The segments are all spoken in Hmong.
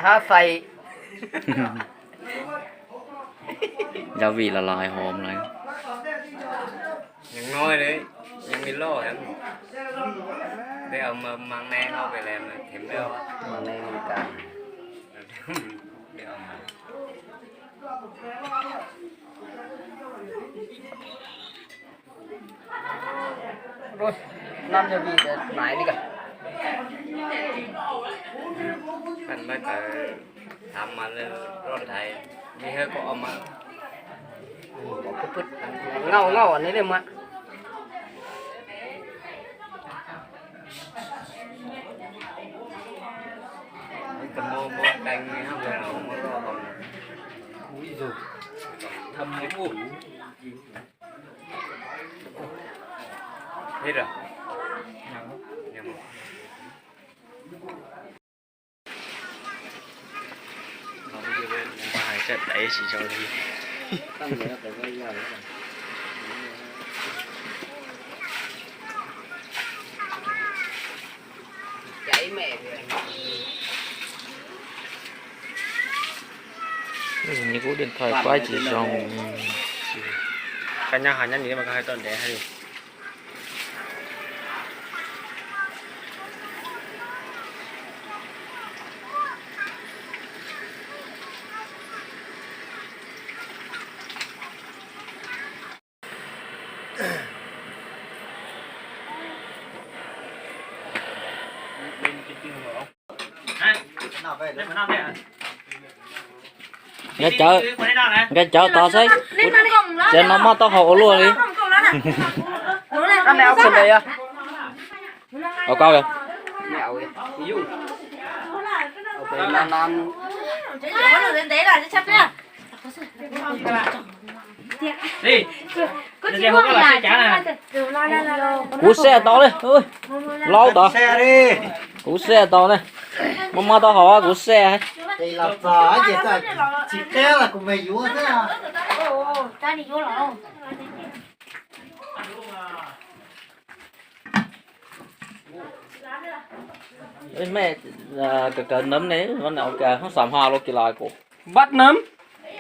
Hab fais. Gia vị là lài hòm này. Những nói đấy, những cái lô hả? Để ông mà mang nè, không phải là mà thèm đâu. Mang nè, mình cả. Để ông mà. Năm giờ vì để mãi đi cả. Kan ba tawv tham mas lawv roj nthaiv, mi hawb kom om mas. Ngau ngau anw li mas. Ui, mus mus dees li hab, mus roj hauv. Ui, tham mus mus. Hết rồi. Hais sab dais tsis zoo li. Ni kuv điện thoại pab tsis zoo. Koj nyob hais nyob nim mas koj hais tau ntev hais li. Nkag cawv, nkag cawv tod xwb. Cov no mob taub hau ua luaj li. Ua koj kìa. Kuv xav tau li. Laub tod. Kuv xav tau ne. Mob mob taub hau kuv xav. Mej, kawv kawv nấm ne, ok, không xóm ho luôn kỳ lạ cô. Bắt nấm.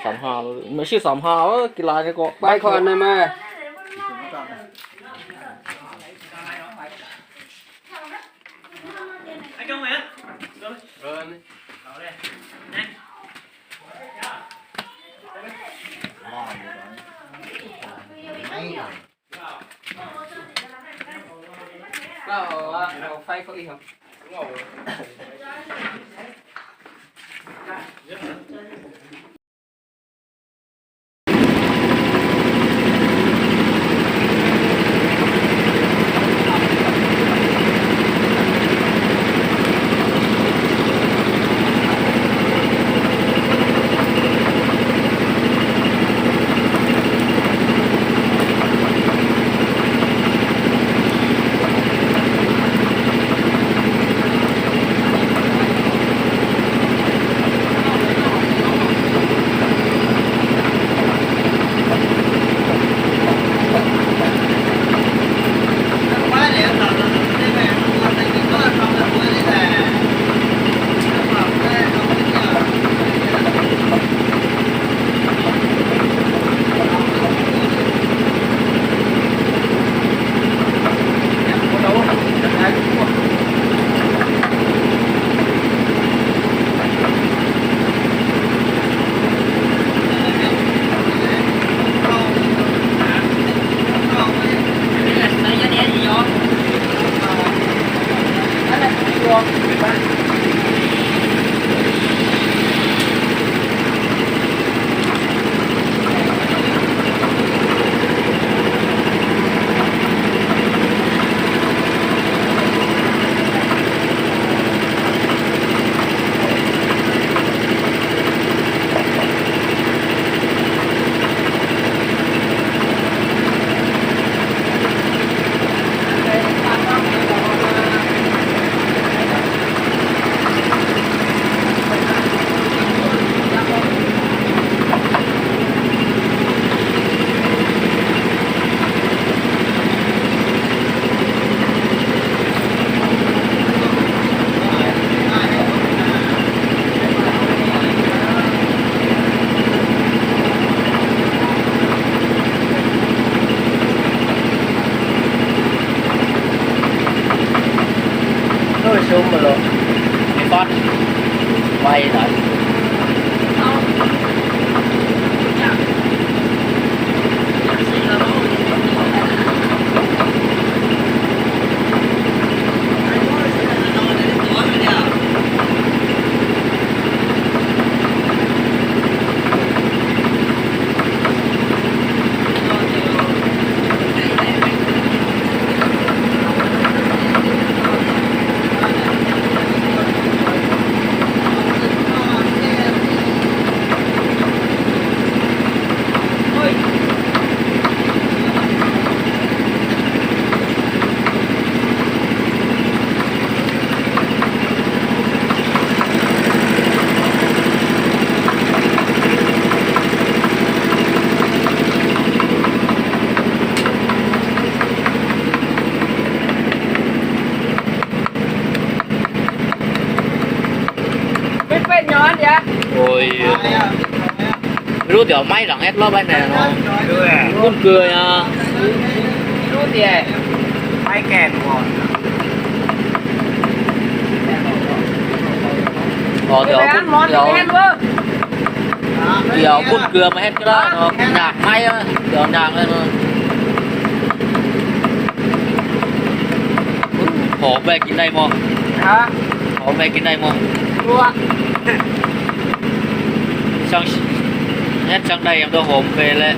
Xóm ho luôn, mới sư xóm ho, kỳ lạ này cô. Bay khỏi này mà. Sum los, mi fab, vay lawm. Ui, lub tias maib zam heb loj pab ne no. Kub kws, lub tias, o, tias, tias kub kws mas heb coj los nyam maib, tias nyam no. Hom npe kis neeg mog. Hom npe kis neeg mog. Heb tshee dai yog tau hom npe lawm.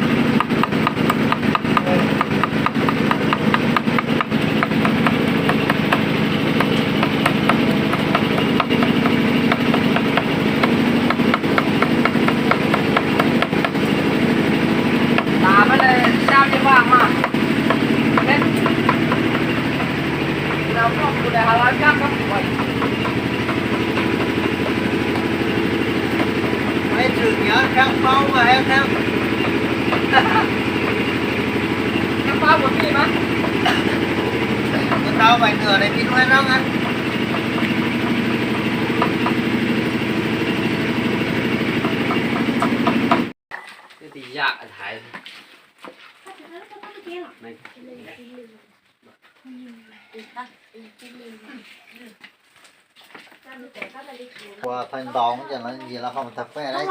Ua thaij ntaus ces lawv nyiam lawv ho tag pej lawm.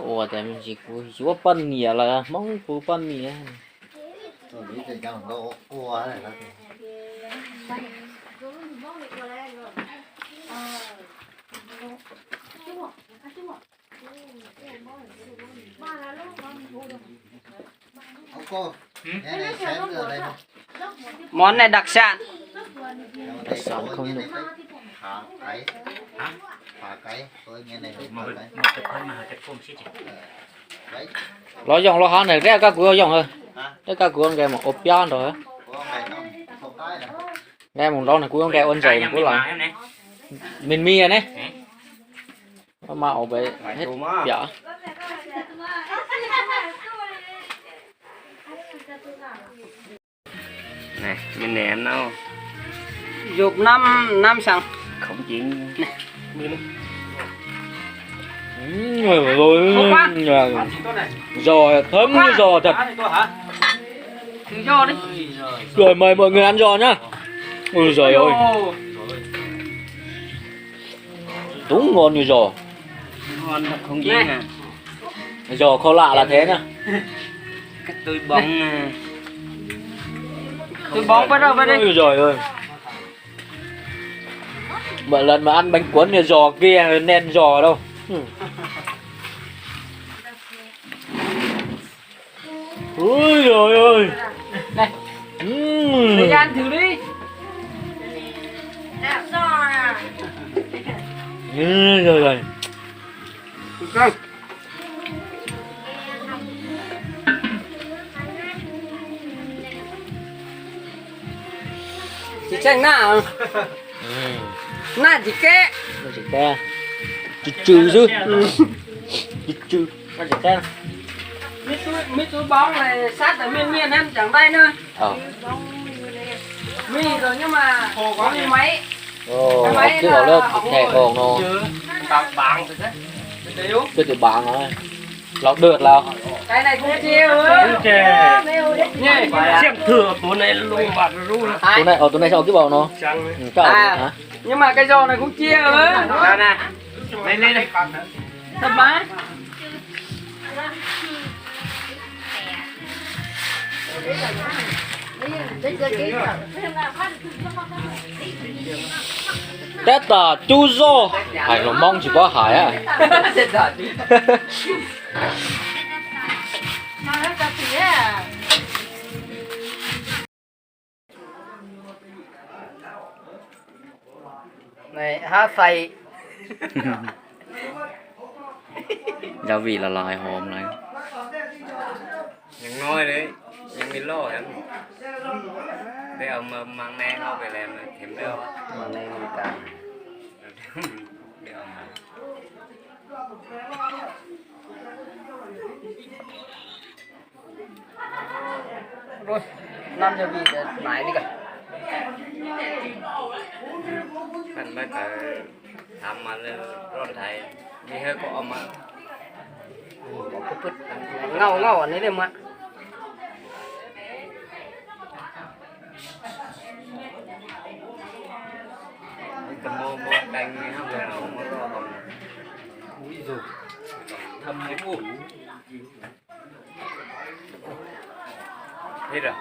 Ua tias me ntsis kuv yuav poj niam lawm, Hmoob kuv poj niam. Món này đặc sản. Đặc sản không nhỉ? Los yoo los hov na, reb koj kuv yoo, reb koj kuv nqe mus ua piab nrog. Nqe mus nraud na, kuv nqe ua ntses kuv los. Mis mis ne. Mas ua pem hib piam. Này, mình ném nó. Yộp năm, năm sẵn. Không chín. Này. Ui, ui, ui, giò thơm như giò thật. Thử giò đi. Rồi mời mọi người ăn giò nhá. Ui giời ơi. Đúng ngon như giò. Ngon thật không dễ à. Giò kho lạ là thế nhá. Cắt túi bóng nè. Túi bóng bắt đầu vào đây. Ôi giời ơi. Mọi lần mà ăn bánh cuốn như giò kia nên giò đâu. Ừ. Ui giời ơi. Này. Ui. Thời gian thử đi. Ui giời ơi. Thử xem. Tsis tseem na. Na tsis keb. Tsis keb. Tsw tsw xwb. Tsw tsw. Mấy túi, mấy túi bóng này sát ở Miên Miên em chẳng đây nữa. Ờ. Mì rồi nhưng mà có cái máy. Ồ, cái máy cứ là vào lớp học thẻ ngồi phòng no. Chứ. Bạn, bạn rồi đấy. Cái đấy đúng. Cái từ bạn rồi. Lov dwj lawm. Cái này cũng chia. Tus này, tus này sao cái bầu nó. Trắng. Ừ, cái bầu hả? Nhưng mà cái giò này cũng chia. Nè, nè. Đây, đây, đây. Thật mà. Tab tom cub zoj, hais lus Hmoob tsis paub hais. Hab fais. Gia vị là lại hòm này. Nws no li, nws li loj heev. Peb ua mas ne no pem le them lawm. Mas ne Meskas. Năm giờ vì để mãi đi cả. Anh mới tới thăm mà lên rộn thầy. Đi hơi có mà. Ngau ngau anh ấy lên mà. Cái mô mô canh này không phải là mô mô không. Ui dồi. Thơm lắm. Hết rồi.